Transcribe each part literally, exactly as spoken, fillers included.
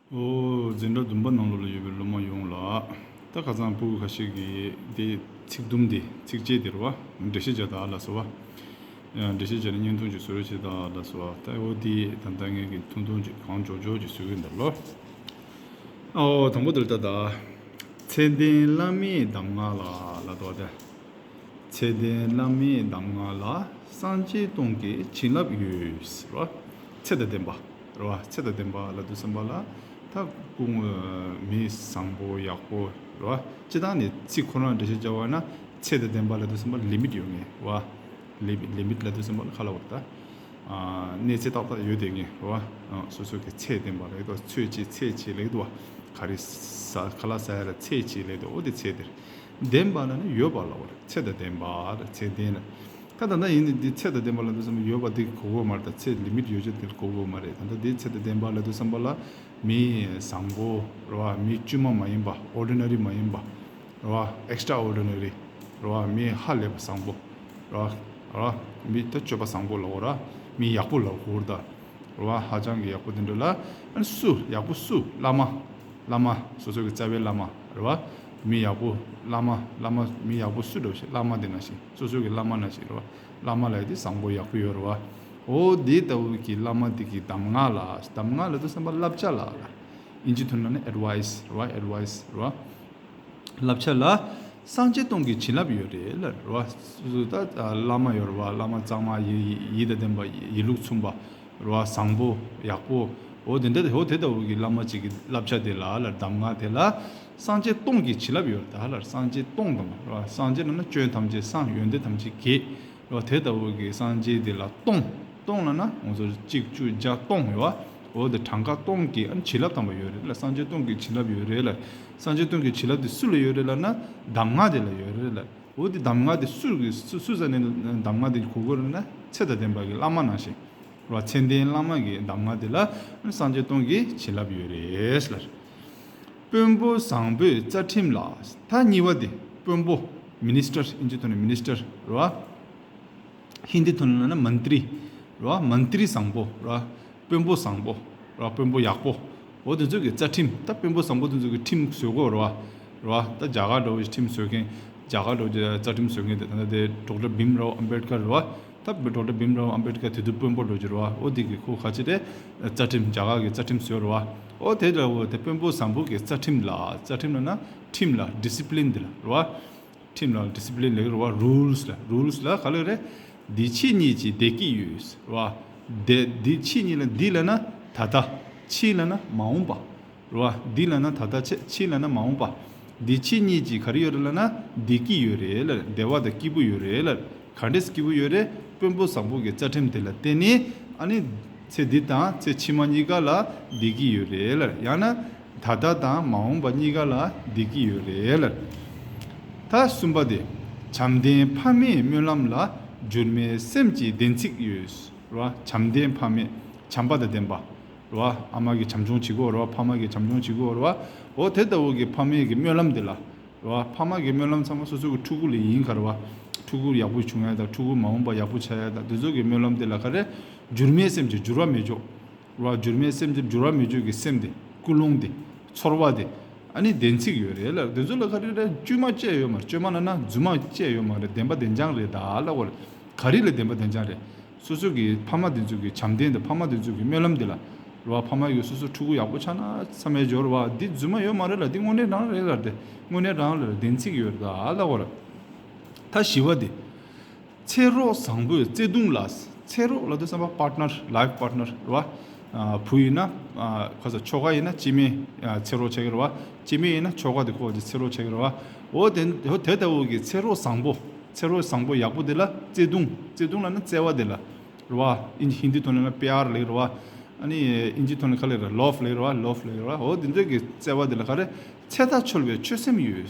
ཨོ། འཛིན་གྲྭ་བདུན་པ་ནང་ལོགས་ལ་ཡོད་པའི་སློབ་མ་ཡོངས་ལ། ད་ཁ་སང་ཕྲུ་གུ་ཁ་ཤས་ཀྱིས་དེ་ཚིག་དུམ་དེ་ཚིགས་བཅད་དེ་རེད་བ། འགྲེལ་བཤད་རྒྱག་དང་ལབ་སོང་བ། ཡང་འགྲེལ་བཤད་བྱས་ནས་བརྙན་ཐུང་ཅིག་བཟོ་རོགས་བྱེད་དང་ལབ་སོང་བ། ད་ཨོ་དེ་ད་ལྟ་ངས་ཀྱི་ཐུང་ཐུང་ཅིག་གང་མགྱོགས་མགྱོགས་ཅིག་བཟོ་གི་ཡིན་ད་ལོ། ཨོ་དང་པོ་དེར་ད་ད། ཚེ་བརྟན་བླ་མའི་གདམས་ངག་ལ་ལབ་དོ་ད། ཚེ་བརྟན་བླ་མའི་གདམས་ངག་ལ། སངས་རྒྱས་སྟོང་གི་བྱིན་རླབས་ཡོད་རེད་བ། ཚེ་དང་ལྡན་པ་རེད་བ། ཚེ་དང་ལྡན་པ་ལབ་དུས་ཙམ་པ་ལ། ད་སྐུ་ངོ་མི་བཟང་པོ་ཡག་པོ་རེད་བ། སྤྱིར་བཏང་ནས་ཚིག་ཁོ་རང་འགྲེལ་བཤད་བྱ་བ་ན། ཚེ་དང་ལྡན་པ་ལབ་དུས་ཙམ་པ་ལ་ལི་མིཊ་ཡོད་ངེས་རེད་བ། ལི་ལི་མིཊ་ལབ་དུས་ཙམ་པ་ལ་ཁ་ལ་བར་ད། གནས་ཚད་ཏག་ཏག་ཡོད་དེ་ངེས་རེད་བ། སོ་སོ་གི་ཚད་ལྡན་པ་ལབ་དུས་ཚོད་ཅིག་ཚད་ཅིག་ལབ་དུས་བ། ག་རེ་ཟ་ཁ་ལག་ཟ་ཡ་ལ་ཚད་ཅིག་ལབ་དུས་འོ་དེ་ཚད་དེར། ལྡན་པ་ལ་ནི་ཡོད་པ་ལ་བར་ཚེ་དང་ལྡན་པ་ལ་ཚེ་ལྡན་ལ། ད་ད་ལྟ་ཡིན་ནི་འདི་ཚེ་དང་ལྡན་པ་ལ་དུ་བསམ་པ་ཡོད་པ་འདི་གོ་གོ་མ་རེད། ད་ཚེ་ལི་མིཊ་ཡོད་ཅེས་འདིར་གོ་གོ་མ་རེད། ད་ལྟ་འདི་ཚེ་དང་ལྡན་པ་ལ་དུ་བསམ་པ་ལ་མི་བཟང་པོ་རེད་བ། མི་དཀྱུས་མ་མ་ཡིན་པ། ཨོར་ཌི་ནེ་རི་མ་ཡིན་པ་རེད་བ། ཨེག་སི་ཊྲ་ཨོར་ཌི་ནེ་རི་རེད་བ། མི་ཧ་ལས་པ་བཟང་པོ་རེད་བ། རེད་བ། མི་ད་སྤྱོད་པ་བཟང་པོ་ལ་འོ་ར། མི་ཡག་པོ་ལ་གོ་ར་ད། རེད་བ། ཧ་ཅང་གི་ཡག་པོ་དེ་འདྲ་ལ། ཨ་ནི་སུ་ཡག་པོ་སུ་བླ་མ། བླ་མ་སོ་སོ་གི་རྩ་བའི་བླ་མ་རེད་བ། མི་ཡག་པོ་བླ་མ། བླ་མ་མི་ཡག་པོ་སུ་འདྲ་བོ་ཞིག་བླ་མ་དེ་ནང་བཞིན་སོ་སོ་གི་བླ་མ་ནང་བཞིན་རེད་བ། བླ་མ་ལ་ཡི་དེ་བཟང་པོ་ཡག་པོ་ཡོད་རེད་བ། འོ་དེ་ལྟ་བུ་གི་བླ་མ་དེ་གི་གདམས་ངག་ལ། གདམས་ངག་ལ་དུ་བསམ་པ་བསླབ་བྱ་ལ་ལ། ཨིན་ཇི་ཐོག་ནས་ན་ཨེཌ་ཝའི་སི་རེད་བ། ཨེཌ་ཝའི་སི་རེད་བ། བསླབ་བྱ་ལ། སངས་རྒྱས་སྟོང་གི་བྱིན་རླབས་ཡོད་རེད་ལ་རེད་བ། སོ་སོ་ད་བླ་མ་ཡོད་རེད་བ། བླ་མ་གཙང་མ་ཡི་ཡི་ཡིད་དང་ལྡན་པ། ཡིད་ལུགས་མཚུངས་པ་རེད་བ། བཟང་པོ་ཡག་པོ། འོ་དེ་འདྲ་དེ་འོ་དེ་ལྟ་བུ་གི་བླ་མ་ཅིག་གི་བསླབ་བྱ་དེ་ལ་ལ་གདམས་ངག་དེ་ལ། སངས་རྒྱས་སྟོང་གི་བྱིན་རླབས་ཡོད་རེད་ད་ལ། སངས་རྒྱས་སྟོང་དང་རེད་བ། སངས་རྒྱས་ལ་ན་སྐྱོན་ཐམས་ཅད་སངས། ཡོན་ཏན་ཐམས་ཅད་རྒྱས། རོ་དེ་ལྟ་བུ་གི་སངས་རྒྱས་དེ་ལ་སྟོང་། སྟོང་ལབ་ན་ང་ཚོ་གཅིག་བཅུ་བརྒྱ་སྟོང་ཡོད་བ། འོ་དེ་གྲངས་ཀ་སྟོང་གི་ཨ་ནི་བྱིན་རླབས་དམ་པ་ཡོད་རེད་ལ། སངས་རྒྱས་སྟོང་གི་བྱིན་རླབས་ཡོད་རེད་ལ། སངས་རྒྱས་སྟོང་གི་བྱིན་རླབས་དེ་སུ་ལ་ཡོད་རེད་ལབ་ན་གདམས་ངག་དེ་ལ་ཡོད་རེད་ལ། འོ་དེ་གདམས་ངག་དེ་སུ་གི་སུ་སུ་ཟ་ནས་གདམས་ངག་དེ་གོ་དགོས་རེད་ན་ཚེ་དང་ལྡན་པ་གི་བླ་མ་ནང་བཞིན་རོ། ཚེ་བརྟན་བླ་མ་གི་གདམས་ངག་དེ་ལ་སངས་རྒྱས་སྟོང་གི་བྱིན་རླབས་ཡོད་རེད་ལ། དཔོན་པོ་བཟང་པོའི་རྩ་ཁྲིམས་ལ། ད་གཉིས་པ་དེ་དཔོན་པོ། མི་ནི་སི་ཊར། ཨིན་ཇི་ཐོག་ནས་མི་ནི་སི་ཊར་རེད་བ། ཧིན་དི་ཐོག་ནས་ལབ་ན་མན་ཏྲི་རེད་བ། མན་ཏྲི་བཟང་པོ་རེད་བ། དཔོན་པོ་བཟང་པོ་རེད་བ། དཔོན་པོ་ཡག་པོ། འོ་དེ་ཚོ་གི་རྩ་ཁྲིམས། ད་དཔོན་པོ་བཟང་པོ་དེ་ཚོ་གི་ཁྲིམས་བཟོ་དགོས་རེད་བ། རེད་བ། ད་རྒྱ་གར་འདྲ་བོ་ཞིག་ཁྲིམས་བཟོ་མཁན། རྒྱ་གར་འདྲ་བོ་ཞིག་རྩ་ཁྲིམས་བཟོ་མཁན་དེ་ད་ལྟ་དེ་ཌོག་ཊར་བིམ་རའོ་ཨམ་བེད་ཀར་རེད་བ། ད་ཌོག་ཊར་བིམ་རའོ་ཨམ་བེད་ཀར་དེ་དུས་དཔོན་པོ་འགྲོ་གི་རེད་བ། འོ་དེ་གི་ཁོ་ག་ཅི་རེད། རྩ་ཁྲིམས། རྒྱ་གར་གི་རྩ་ཁྲིམས་བཟོས་རེད་བ། འོ་དེ་འདྲ་བོ་དེ་དཔོན་པོ་བཟང་པོ་གི་རྩ་ཁྲིམས་ལ། རྩ་ཁྲིམས་ལབ་ན་ཁྲིམས་ལ། ཌི་སི་པི་ལིན་དེ་ལ་རེད་བ། ཁྲིམས་ལ་ཌི་སི་པི་ལིན་ལབ་ཀྱི་རེད་བ། རུལ་སི་ལ། རུལ་སི་ལ་ག་ལབ་རེད། འདི་ཕྱི་གཉིས་ཀྱི་བདེ་སྐྱིད་ཡོད་རེད་བ། འདི་འདི་ཕྱི་གཉིས་ལ། འདི་ལབ་ན་ད་ལྟ། ཕྱི་ལབ་ན་མ་འོངས་པ། རེད་བ། འདི་ལབ་ན་ད་ལྟ་བྱས། ཕྱི་ལབ་ན་མ་འོངས་པ། འདི་ཕྱི་གཉིས་ཀྱི་ག་རེ་ཡོད་རེད་ལབ་ན་བདེ་སྐྱིད་ཡོད་རེད་ལབ། བདེ་བ་དང་སྐྱིད་པོ་ཡོད་རེད་ལབ། ག་འདྲས་སྐྱིད་པོ་ཡོད་རེད། དཔོན་པོ་བཟང་པོ་གི་རྩ་ཁྲིམས་དེ་ལ་བརྟེན་ནས་ཨ་ནི་ཚེ་འདི་དང་ཚེ་ཕྱི་མ་གཉིས་ཀ་ལ་བདེ་སྐྱིད་ཡོད་རེད་ལབ། ཡང་ན་ད་ལྟ་དང་མ་འོངས་པ་གཉིས་ཀ་ལ་བདེ་སྐྱིད་ཡོད་རེད་ལབ། ད་གསུམ་པ་དེ། བྱམས་ལྡན་ཕ་མའི་སྨོན་ལམ་ལ། འགྱུར་མེད་སེམས་ཀྱི་བདེན་ཚིག་ཡོད། རེད་བ། བྱམས་ལྡན་ཕ་མའི། བྱམས་པ་དང་ལྡན་པ། རེད་བ། ཨ་མ་གི་བྱམས་སྐྱོང་བྱེད་ཀྱི་ཡོད་རེད་བ། ཕ་མ་གི་བྱམས་སྐྱོང་བྱེད་ཀྱི་ཡོད་རེད་བ། འོ་དེ་ལྟ་བུ་གི་ཕ་མའི་གི་སྨོན་ལམ་དེ་ལ། རེད་བ། ཕ་མ་གི་སྨོན་ལམ་ཚང་མ་སོ་སོ་གི་ཕྲུ་གུ་ལ་ཡིན་ག་རེད་བ། ཕྲུ་གུ་ཡག་པོ་བྱུང་ཡ་དང་། ཕྲུ་གུ་མ་འོངས་པ་ཡག་པོ་ཆགས་ཡ་དང་། དེ་ཚོ་གི་སྨོན་ལམ་དེ་ལ་ག་རེ། འགྱུར་མེད་སེམས་ཀྱི་འགྱུར་བ་མེད་ཕྱོགས། རེད་བ། འགྱུར་མེད་སེམས་ཀྱི་འགྱུར་བ་མེད་ཕྱོགས་ཀྱི་སེམས་དེ། ཀུན་སློང་དེ། ཚོར་བ་དེ། ཨ་ནི་བདེན་ཚིག་ཡོད་རེད་ལ། དེ་ཚོ་ལ་ག་རེ་རེད། བཅོས་མ་བཅས་ཡོད་མ་རེད། བཅོས་མ་ལབ་ན་རྫུན་མ་བཅས་ཡོད་མ་རེད། བདེན་པ་བདེན་རྐྱང་རེད་ད་ལབ་དགོས་རེད། ག་རེ་ལ་བདེན་པ་བདེན་རྐྱང་རེད། སོ་སོ་གི་ཕ་མ་དེ་ཚོ་གི་བྱམས་ལྡན་དང་ཕ་མ་དེ་ཚོ་གི་སྨོན་ལམ་དེ་ལ། རེད་བ། ཕ་མ་གིས་སོ་སོ་ཕྲུ་གུ་ཡག་པོ་ཆགས་ན་བསམ་ཡས་ཡོད་རེད་བ། འདི་རྫུན་མ་ཡོད་མ་རེད་ལ། འདི་དངོས་གནས་རང་རེད་ལ། དེ་དངོས་གནས་རང་ལ་བདེན་ཚིག་ཡོད་རེད་ད་ལབ་དགོས་རེད། ད་བཞི་བ་དེ། ཚེ་རོགས་བཟང་པོའི་བརྩེ་དུང་ལ། ཚེ་རོགས་ལབ་དུས་ཙམ་པ་པཱར་ཊི་ནར། ལའིཕ་པཱར་ཊི་ནར་རེད་བ། ཨ། བུ་ཡིན་ན། ཨ། ཁ་ས་ཁྱོ་ག་ཡིན་ན་སྐྱེ་དམན། ཨ། ཚེ་རོགས་ཆགས་ཀྱི་རེད་བ། སྐྱེ་དམན་ཡིན་ན་ཁྱོ་ག་དེ་ཁོ་གི་ཚེ་རོགས་ཆགས་ཀྱི་རེད་བ། འོ་དེ་འོ་དེ་ལྟ་བུ་གི་ཚེ་རོགས་བཟང་པོ། ཚེ་རོགས་བཟང་པོ་ཡག་པོ་དེ་ལ་བརྩེ་དུང་། བརྩེ་དུང་ལབ་ན་བརྩེ་བ་དེ་ལ། རེད་བ། ཨིན། ཧིན་དི་ཐོག་ནས་ན་པི་ཡར་ལབ་ཀྱི་རེད་བ། ཨ་ནི་ཨིན་ཇི་ཐོག་ནས་ག་ལབ་རེད། ལོབ་ལབ་ཀྱི་རེད་བ། ལོབ་ལབ་ཀྱི་རེད་བ། འོ་དེ་འདྲ་གི་བརྩེ་བ་དེ་ལ་ག་རེ། ཚེ་མཐའ་འཆོལ་བའི་ཆོད་སེམས་ཡོད།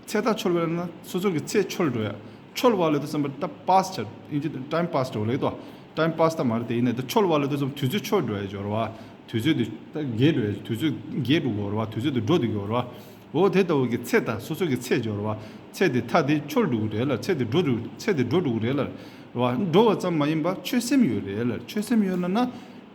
ཚེ་མཐའ་འཆོལ་བ་ལབ་ན་སོ་སོ་གི་ཚེ་འཆོལ་འགྲོ་ཡ། འཆོལ་བ་ལབ་དུས་ཙམ་པ་ད་པཱ་སི་ཊི། ཨིན་ཇི་ཊའིམ་པཱ་སི་ཊི་ལབ་ཀྱི་འདུག་ཊའིམ་པཱ་སི་ཊི་ད་མ་རེད་དེ། ཡིན་ནའི་ད་འཆོལ་བ་ལབ་དུས་ཙམ་དུས་ཚོད་འཆོལ་འགྲོ་ཡ་ཅིག་ཡོད་རེད་བ། དུས་ཚོད་དེ་ད་རྒས་འགྲོ་ཡ། དུས་ཚོད་རྒས་འགྲོ་གི་ཡོད་རེད་བ། དུས་ཚོད་དེ་འགྲོ་བསྡད་ཀྱི་ཡོད་རེད་བ། འོ་དེ་ལྟ་བུ་གི་ཚེ་དང་སོ་སོ་གི་ཚེ་ཅིག་ཡོད་རེད་བ། ཚེ་དེ་མཐའ་དེ་འཆོལ་འགྲོ་གི་རེད་ལ། ཚེ་དེ་འགྲོ་འགྲོ། ཚེ་དེ་འགྲོ་འགྲོ་གི་རེད་ལ། རེད་བ། འགྲོ་བ་ཙམ་མ་ཡིན་པ་ཆོད་སེམས་ཡོད་རེད་ལ། ཆོད་སེམས་ཡོད་ལབ་ན།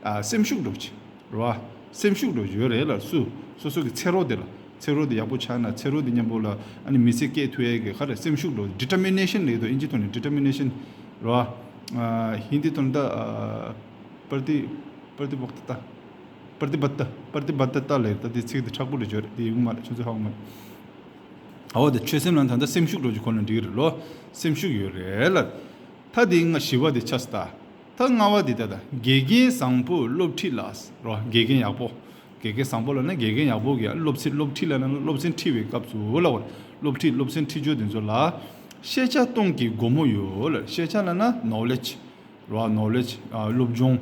ཨ། སེམས་ཤུགས་འདྲ་བོ་ཅིག་རེད་བ། སེམས་ཤུགས་འདྲ་ཡོད་རེད་ལ། སུ་སོ་སོ་གི་ཚེ་རོགས་དེ་ལ། ཚེ་རོགས་དེ་ཡག་པོ་ཆགས་ན། ཚེ་རོགས་དེ་མཉམ་པོ་ལ་ཨ་ནི་མི་ཚེ་སྐྱེལ་ཐུབ་ཡས་ཀྱི་ག་རེ། སེམས་ཤུགས་འདྲ། ཌི་ཊར་མི་ནེ་ཤན་ལབ་ཡོད་དོ། ཨིན་ཇི་ཐོག་ནས་ཌི་ཊར་མི་ནེ་ཤན་རེད་བ། ཧིན་དི་ཐོག་ནས་ད་པར་ཏི་པར་ཏི་བག་ཏ་ཏ། པར་ཏི་བད་ཏ། པར་ཏི་བད་ཏ་ཏ་ལབ་ཡོད། ད་དེ་ཚིག་དེ་མཁྲེགས་པོ་རེད་བརྗོད་རེད། དེ་ཡོང་མ་རེད། ཁྱོད་ཚོ་ཧ་གོ་མ་རེད། ཨ་འོ་ད་ཆོད་སེམས་ལ་ད་ལྟ་སེམས་ཤུགས་འདྲ་ཅིག་ཁོ་ན་འགྲིག་གི་རེད་ལོ། སེམས་ཤུགས་ཡོད་རེད་ལ། ད་དེ་ང་བཞི་པ་དེ་ཆགས་སོང་ད། ད་ལྔ་པ་དེ་ད་ད་དགེ་རྒན་བཟང་པོ་སློབ་ཁྲིད་ལ་རོ། དགེ་རྒན་ཡག་པོ། དགེ་རྒན་བཟང་པོ་ལབ་ན་དགེ་རྒན་ཡག་པོ་གི། སློབ་ཚན། སློབ་ཁྲིད་ལབ་ན་སློབ་ཚན་ཁྲིད་པའི་སྐབས་སུ་ལབ་པ། སློབ་ཁྲིད། སློབ་ཚན་ཁྲིད་ཕྱོགས་དེ་ཚོ་ལ་ཤེས་བྱ་གཏོང་གི་སྒོ་མོ་ཡོད་ལ། ཤེས་བྱ་ལབ་ན་ནོ་ལེཇ་རོ། ནོ་ལེཇ། ཨ་སློབ་སྦྱོང་།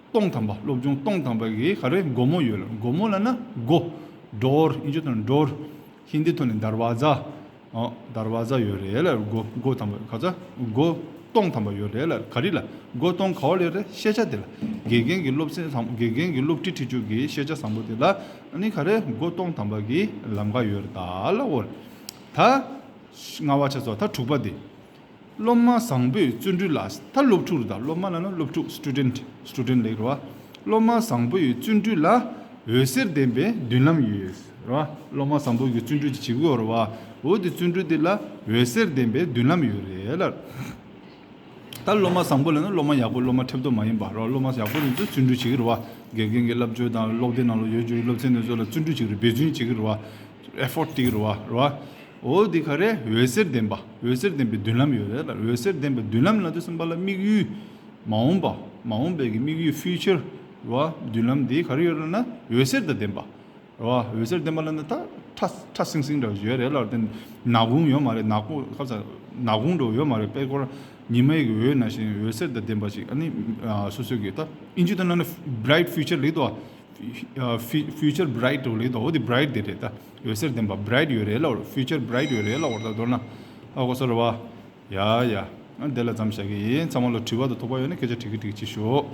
གཏོང་ཐམ་པ། སློབ་སྦྱོང་གཏོང་ཐམ་པ་གི་ག་རེ། སྒོ་མོ་ཡོད་ལ། སྒོ་མོ་ལབ་ན་སྒོ། ཌོར། ཨིན་ཇི་ཐོག་ནས་ཌོར། ཧིན་དི་ཐོག་ནས་དར་ཝ་ཛ། ཨོ། དར་ཝ་ཛ་ཡོད་རེད་ལ། སྒོ། སྒོ་ཐམ་པ། ག་ཚ། སྒོ་གཏོང་ཐམ་པ་ཡོད་རེད་ལ། ག་རེ་ལ། སྒོ་གཏོང་ག་བ་ལ་ཡོད་རེད། ཤེས་བྱ་དེ་ལ། དགེ་རྒན་གྱི་སློབ་ཚན་བཟང་། དགེ་རྒན་གྱི་སློབ་ཁྲིད་ཁྲིད་ཕྱོགས་ཀྱི་ཤེས་བྱ་བཟང་པོ་དེ་ལ་ཨ་ནི་ག་རེ། སྒོ་གཏོང་ཐམ་པ་གི་ལམ་ཁ་ཡོད་རེད་ད་ལབ་པ། ད་ལྔ་པ་ཆགས་སོང་། ད་དྲུག་པ་དེ། སློབ་མ་བཟང་པོས་བརྩོན་འགྲུས་ལ། ད་སློབ་ཕྲུག་རེད་ད། སློབ་མ་ལབ་ན་སློབ་ཕྲུག། སི་ཊུ་ཌེན་ཊི། སི་ཊུ་ཌེན་ཊི་ལབ་ཀྱི་རེད་བ། སློབ་མ་བཟང་པོ་ཡི་བརྩོན་འགྲུས་ལ་འོད་ཟེར་ལྡན་པའི་མདུན་ལམ་ཡོད་རེད་བ། སློབ་མ་བཟང་པོ་གི་བརྩོན་འགྲུས་ཅིག་བྱེད་ཀྱི་ཡོད་རེད་བ། འོ་དེ་བརྩོན་འགྲུས་དེ་ལ་འོད་ཟེར་ལྡན་པའི་མདུན་ལམ་ཡོད་རེད་ལ། ད་སློབ་མ་བཟང་པོ་ལབ་ན་སློབ་མ་ཡག་པོ། སློབ་མ་ཁྲེབ་ཏོ་མ་ཡིན་པ་རེད་བ། སློབ་མ་ཡག་པོ་དེ་ཚོས་བརྩོན་འགྲུས་བྱེད་ཀྱི་རེད་བ། དགེ་རྒན་གྱི་བསླབ་བྱ་དང་། སློབ་དེབ་ནང་ལ་ཡོད་རྒྱུ་སློབ་ཚན་དེ་ཚོ་ལ་བརྩོན་འགྲུས་བྱེད་ཀྱི་རེད། འབད་བརྩོན་བྱེད་ཀྱི་རེད་བ། ཨེ་ཕོར་ཊི་སྤྲད་ཀྱི་རེད་བ། རེད་བ། འོ་དེ་ག་རེ། འོད་ཟེར་ལྡན་པ། འོད་ཟེར་ལྡན་པའི་མདུན་ལམ་ཡོད་རེད་ལ། འོད་ཟེར་ལྡན་པའི་མདུན་ལམ་ལབ་དུས་ཙམ་པ་ལ་དམིགས་ཡུལ། མ་འོངས་པ། མ་འོངས་པའི་གི་དམིགས་ཡུལ། ཕིའུ་ཅར་རེད་བ། མདུན་ལམ་དེ་ག་རེ་ཡོད་རེད་ན་འོད་ཟེར་དང་ལྡན་པ། རེད་བ། འོད་ཟེར་ལྡན་པ་ལབ་ན་ད་ཁྲ་ཁྲ་སིང་སིང་འདྲ་བོ་ཡོད་རེད་ལ། དེ་ནག་ཁུང་ཡོད་མ་རེད། ནག་པོ་ཁ་ས་ནག་ཁུང་འདྲ་བོ་ཡོད་མ་རེད། དཔེ་སྐོར་ཉི་མའི་གི་འོད་ནང་བཞིན་འོད་ཟེར་དང་ལྡན་པ་ཞིག་ཨ་ནི་ཨ་སོ་སོའི་གི་ད་ཨིན་ཇི་དང་ལབ་ན་བྷི་རའིཊ་ཕིའུ་ཅར་ལབ་ཀྱི་འདུག་བ། ཕི་ཕིའུ་ཅར་བྷི་རའིཊ་འདྲ་བོ་ལབ་ཀྱི་འདུག་འོ་དེ་བྷི་རའིཊ་དེ་རེད། ད་འོད་ཟེར་ལྡན་པ་བྷི་རའིཊ་ཡོད་རེད་ལ། ཕིའུ་ཅར་བྷི་རའིཊ་ཡོད་རེད་ལ། འོ་ད་མདོར་ན་ཧ་གོ་སོང་རེད་བ། ཡ་ཡ། ཨ་འདི་ལ་མཚམས་བཞག་གི་ཡིན། ཚང་མ་ལ་དྲི་བ་དང་དོགས་པ་ཡོད་ན་སྐད་ཆ་དྲི་གི་དྲི་གི་བྱེད་ཤོག